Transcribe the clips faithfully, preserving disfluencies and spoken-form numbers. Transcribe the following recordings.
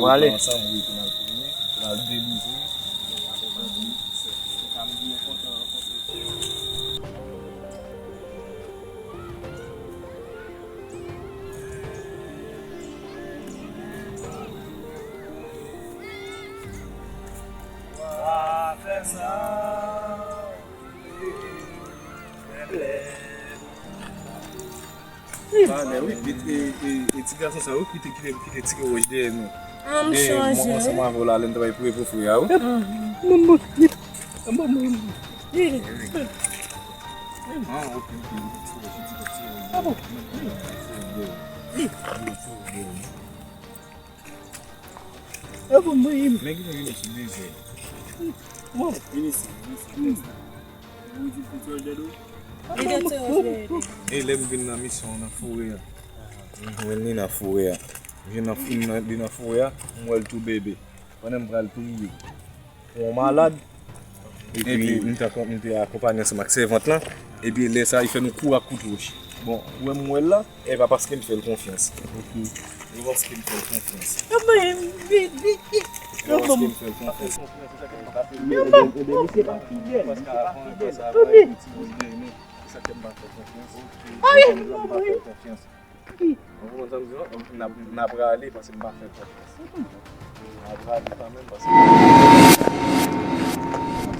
Prale. Ansanm, wi, pou n al premye, pou n al delivre. Mwen sa m byen kontan rankontre. Wa fè sa. Bagay, wi, e, e, e, e ti gason sa, wi, kite, kite, kite ti wòch dèyè nou. An m chanje. Ansanm avè w la, lè n t ap priye pou frè a, wi. Manman, manman, manman. Ah, ok, ok, ok. Ah bon. Vini, vini, vini, vini. Vini isi, vini isi. Ou di pou ti wòch dèyè do? Li de ti wòch dèyè do. E lè m vin nan misyon nan forè a. M jwenn li nan forè a. M jwenn nan, nan, li nan forè a, m wè l tou bebe. Pandan m pral priye pou yon malad, epi m te akon-, m te akonpanye ansanm ak sèvant lan, epi lè sa, li fè nou kou ak kout wòch. Bon, ou wè m wè l la, e pa paske m fè l konfyans. Ok. E paske m fè l konfyans. E paske m fè l konfyans. Ebyen, misye pa fidèl, misye pa fidèl. Ebyen. Se sa k fè m pa fè l konfyans. Ebyen, m pa fè l konfyans. Ou konprann sa m di w? N ap, n ap rale paske m pa fè l konfyans. N ap rale kanmenm paske.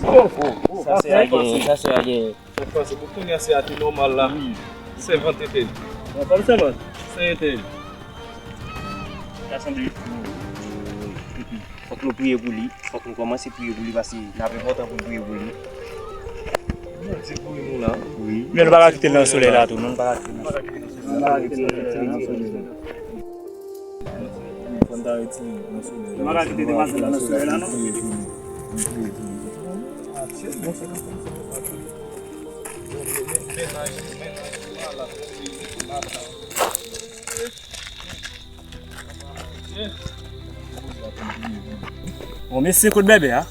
Oh, oh, oh. Sa sè a genyen, sa sè a genyen. Sa k pase? Pou kounye a, se a te nòmal la. Sèvant entèl. Bon, pa m sèvant. Sè entèl. Sa sanble. Fòk nou priye pou li. Fòk nou kòmanse priye pou li, paske l ap enpòtan pou n priye pou li. Bondye pou nou la. Wi. Men nou pa ka kite l nan solèy la tou, non, nou pa ka kite l nan solèy la. Fò n ta retire l nan solèy la. Nou pa ka kite demwazèl la nan solèy la, non. Mennaj, mennaj, mennaj, mennaj. Bon, mesye, kot bèbè a?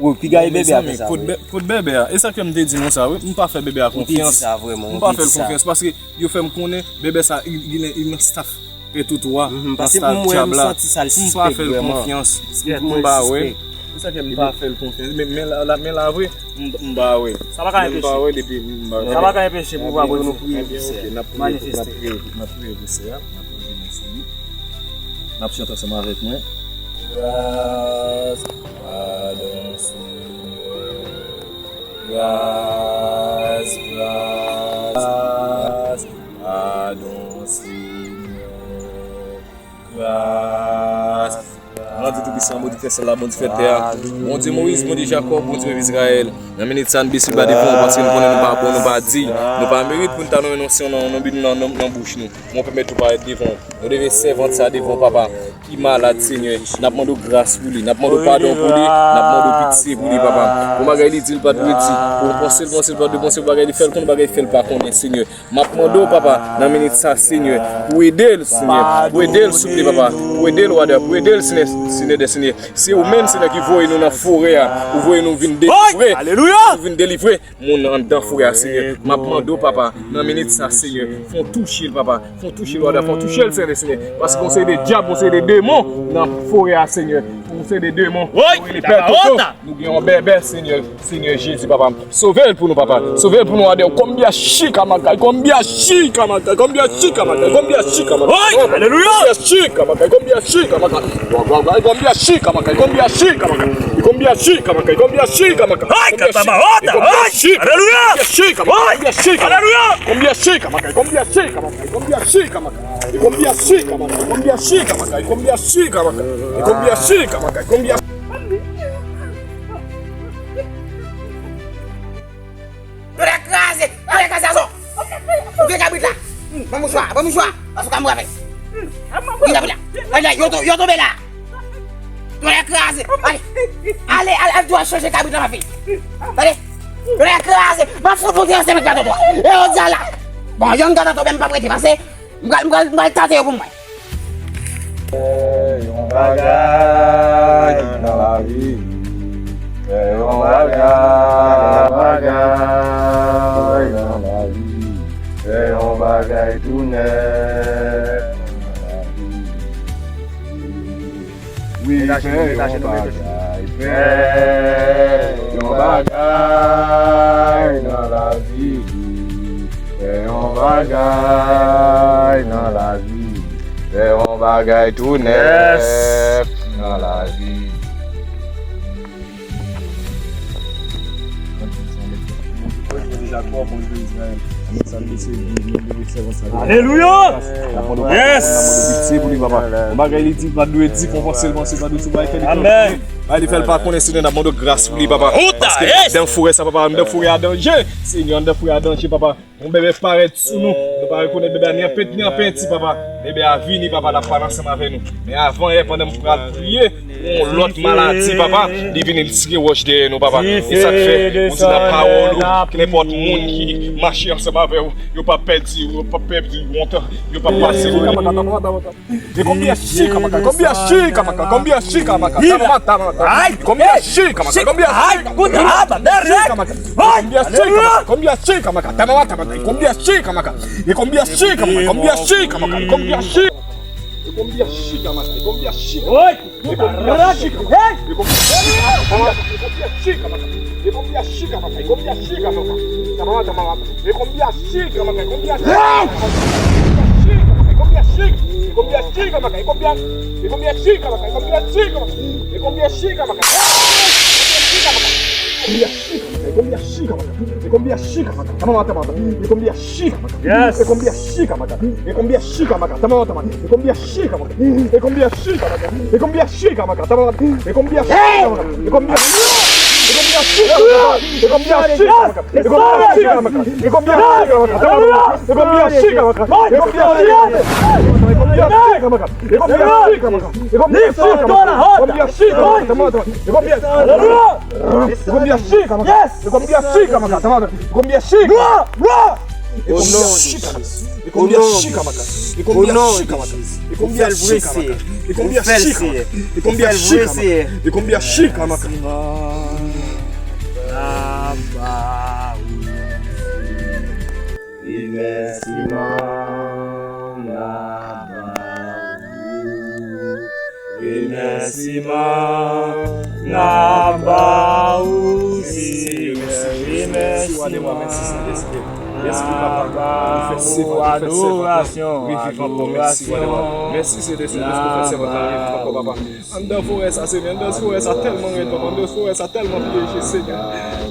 Wi, piga e bèbè a fè sa, wi. Kot bèbè a? E sa ke m te di nou sa, wi. M pa fè bèbè a konfyans. Ou te di sa vrèman, ou te di sa. M pa fè l konfyans paske yo fè m konnen bèbè sa, li, li, li nan staff Pè Toto a, nan staff dyab la. M pa fè l konfyans. M pa wè. Se sa fè m pa fè l konfyans. Men, men la, la, men la vre, m, m pa wè. Sa pa ka anpeche. M pa wè depi m pa wè. Sa pa ka anpeche pou w pa priye pou nou. Ebyen, ok, n ap priye pou, n ap priye pou, n ap priye pou sè a, n ap priye sou li. N ap chante ansanm avèk mwen. Gras, padon, Senyè. Gras, gras, gras, padon, Senyè. Gras. Bondye Toupisan, Bondye Fè syèl la, Bondye Fè tè a, Bondye Moyiz, Bondye Jakòb, Bondye pèp Izrayèl. Nan minit sa, n bese ba devan w, paske n konnen nou pa bon, nou pa diy, nou pa merit pou n ta nonmen non, non, non, nan, nan, nan bouch nou. Men w pèmèt nou parèt devan w. Nou leve sèvant sa devan w, papa, ki malad, Senyè. N ap mande w gras pou li, n ap mande w padon pou li, n ap mande w pitye pou li, papa. Bon bagay li di l pa t vredi, bon panse l panse l pa t bon, se bagay li fè l konnen, bagay li fè l pa konnen, Senyè. M ap mande w, papa, nan minit sa, Senyè, pou ede l, Senyè, pou ede l, souple, papa, pou ede l, Wadè, pou ede l, Senyè, Senyè dè Senyè. Se ou menm, Senyè, ki voye nou nan forè a, ou voye nou vin delivre, nou vin delivre moun anndan forè a, Senyè. M ap mande w, papa, nan minit sa, Senyè, fè w touche l, papa, fè w touche l, Wadè, fè w touche l, Senyè, Senyè. Paske yon seri de dyab, yon seri de demon nan forè a, Senyè. Yon seri de demon, yo rele Pè Toto. Nou gen yon bèbè, Senyè. Senyè Jezi, papa. Sove l pou nou, papa. Sove l pou nou, Wadè. Konbya chika makay, konbya chika makay, konbya chika makay, konbya chika makay. Alelouya! Konbya chika makay, konbya chika makay. Konbya chika makay, konbya chika makay. Konbya chika makay, konbya chika makay. Alelouya! Konbya chika makay, konbya chika makay. Konbya chika makay, konbya chika makay. Konbya chika makay, konbya chika makay, konbya chika makay. Konbya chika makay, konbya Tonnè kraze! Tonnè kraze, Azò! Ou gen kabrit la? Ban m mouchwa, ban m mouchwa! Paske w ka mouri avè l. Ou gen kabrit la? Tande, yo to-, yo tonbe la! Tonnè kraze! Ale! Ale, ale, ale, dwe chanje kabrit la, ma fi! Tande! Tonnè kraze! M ap fout ou deyò, se mèt gato twa! E yo di a la! Bon, yon gato twa, men m p ap rete, pase M pral, m pral, m pral tante yo pou mwen. Fè yon bagay nan lavi. Fè yon bagay, bagay nan lavi. Fè yon bagay tou nèf nan lavi. Wi, fè yon bagay, fè yon bagay nan lavi. Fè yon bagay nan lavi. Fè yon bagay tou nèf nan lavi. Alelouya! Yes! Yon bagay li di, pa dwe di, fò fòsèlman se pa dwe sou bagay fè li. Amen. Bay li fè l pa konnen, Senyè, n ap mande w gras pou li, papa. Paske anndan forè sa, papa, anndan forè a danje. Senyè, anndan forè a danje, papa. Yon bebe parèt sou nou. Nou pa rekonèt bebe a ni an penti, ni an penti, papa. Bebe a vini, papa, l ap pale ansanm avè nou. Men avan yè, pandan m pral priye, yon lòt maladi, papa, li vini, li tire wòch dèyè nou, papa. E sa k fè, ou di nan pawòl ou, kenenpòt moun ki mache ansanm avè w, yo p ap pèdi, yo p ap pèdi wont, yo p ap pase. E konbyen chika maka, konbyen chika maka, konbyen chika maka, tamama, tamama, konbyen chika maka, konbyen chika maka, konbyen chika maka, tamama, tamama, konbyen chika maka, e konbyen chika maka, konbyen chika maka, e konbyen chika maka, e konbyen chika maka, e konbyen chika maka, e konbyen chika maka, e konbyen chika maka, e konbyen chika maka, tamama, tamama. E konbyen chika maka, e konbyen chika maka, e konbyen chika maka, e konbyen chika maka, e konbyen chika maka, e konbyen chika maka, e konbyen chika maka, e konbyen chika maka, e konbyen chika maka, e konbyen chika maka, tamama, tamama, e konbyen chika maka, e konbyen chika maka, e konbyen chika maka, tamama, tamama, e konbyen chika maka, e konbyen chika maka, e konbyen chika maka, tamama, e konbyen chika maka, e konbyen chika maka, e konbyen chika maka, e konbyen chika maka. E konbyen chika maka, e konbyen chika maka, e konbyen chika maka, e konbyen chika maka, e konbyen chika maka, e konbyen chika maka, e konbyen chika maka, e konbyen chika maka, e konbyen chika maka, e konbyen chika maka, e konbyen chika maka, e konbyen chika maka, e konbyen chika maka, e konbyen chika maka, e konbyen chika maka, e konbyen chika maka, e konbyen chika maka, e konbyen chika maka, e konbyen chika maka. N a ba ou remèsiman, n a ba ou remèsiman, n a ba ou Senyè remèsiman, n a ba ou adorasyon, adorasyon. Mèsi, Senyè, Senyè, pou fè sèvant la reviv ankò, papa. Anndan forè sa, Senyè, anndan forè sa tèlman rèd, papa, anndan forè sa tèlman pyeje, Senyè.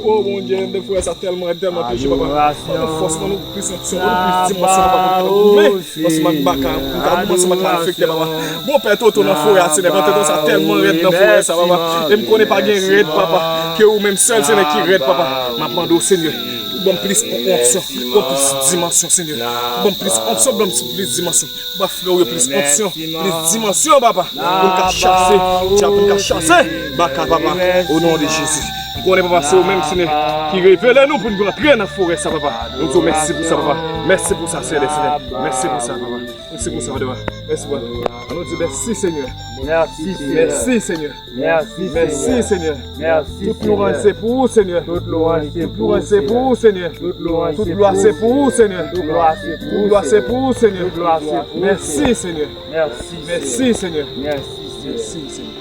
O Bondye, anndan forè sa tèlman rèd, tèlman pyeje, papa. Ban nou fòs, ban nou plis onksyon, ban nou plis dimansyon, papa, pou nou ka goumen ansanm ak baka, pou nou ka goumen ansanm ak malfektè, papa. Bon, Pè Toto nan forè a, Senyè, Pè Toto sa tèlman rèd nan forè sa, papa. E m konnen pa gen rèd, papa, ke ou menm sèl, Senyè, ki rèd, papa. M ap mande w, Senyè, pou ban m plis onksyon, ban m plis dimansyon, Senyè. Pou ban m plis onksyon, ban m plis dimansyon. Ba frè w yo plis onksyon, plis dimansyon, papa. Pou n ka chase dyab, pou n ka chase baka, papa. O non de Jezi. M konnen, papa, se ou menm, Senyè, ki revele nou pou n rantre nan forè sa, papa. Nou di w mèsi pou sa, papa. Mèsi pou sa, Senyè, Senyè. Mèsi pou sa, papa. Mèsi pou sa, papa. Mèsi, papa. An nou di mèsi, Senyè. Mèsi, Senyè. Mèsi, Senyè. Mèsi, Senyè. Tout louanj se pou ou, Senyè. Tout louanj se pou ou, Senyè. Tout louanj se pou ou, Senyè. Tout glwa se pou ou, Senyè. Mèsi, Senyè. Mèsi, Senyè. Mèsi, Senyè. Mèsi, Senyè.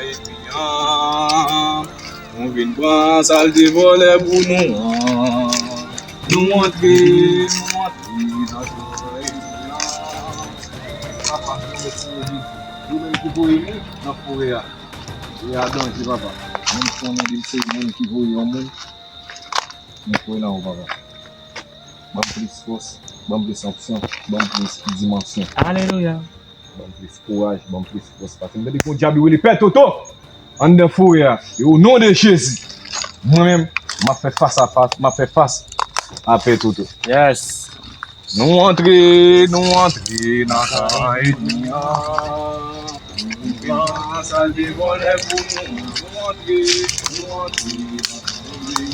Enmi an, nou vin pran sa l te vòlè pou nou an. Nou antre, nou antre nan tan enmi an. Papa, nou mèsi Jezi. Ou menm ki voye nou nan forè a. Forè a danje, papa. Menm si w nan vil, se moun ki voye yon moun. Nou kwè nan ou, papa. Ban m plis fòs, ban m plis onksyon, ban m plis dimansyon. Alelouya. Ban m plis kouraj, ban m plis fòs. Paske m tande gon dyab yo rele Pè Toto anndan forè a. E o non de Jezi, mwen menm, m ap fè fas a fas, m ap fè fas a Pè Toto. Yes. Nou antre, nou antre nan tan enmi an. Nou pran sa l te vòlè pou nou. Nou antre, nou antre nan tan enmi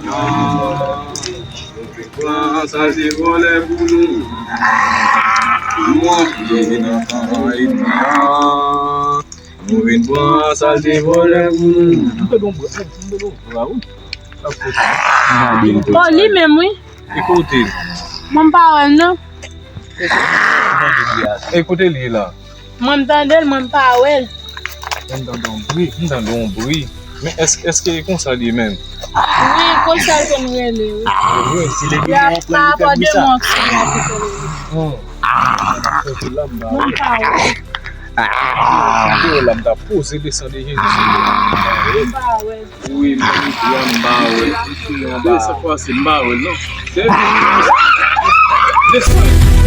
an. Nou pran sa l te vòlè pou nou. Nou antre nan tan enmi an. Nou vin pran sa l te vòlè pou nou. Oh, li menm, wi. E kote? Mwen, m pa wè l, non. E kote li ye la? Mwen, m tande l, mwen, m pa wè l. M tande yon bri. M tande yon bri. Men èske, èske e konsa li ye menm? Wi, konsa l konn rele, wi. Wi, si li Y ap pa rapò de mwen ki la ki konn rele. Kote la m pa Mwen, m pa wè l. Yo, la m ta poze le san de Jezi sou yo. M pa wè l. Wi, m pa wè l, m pa wè l. De sa fwa si m pa wè l, non. Se li.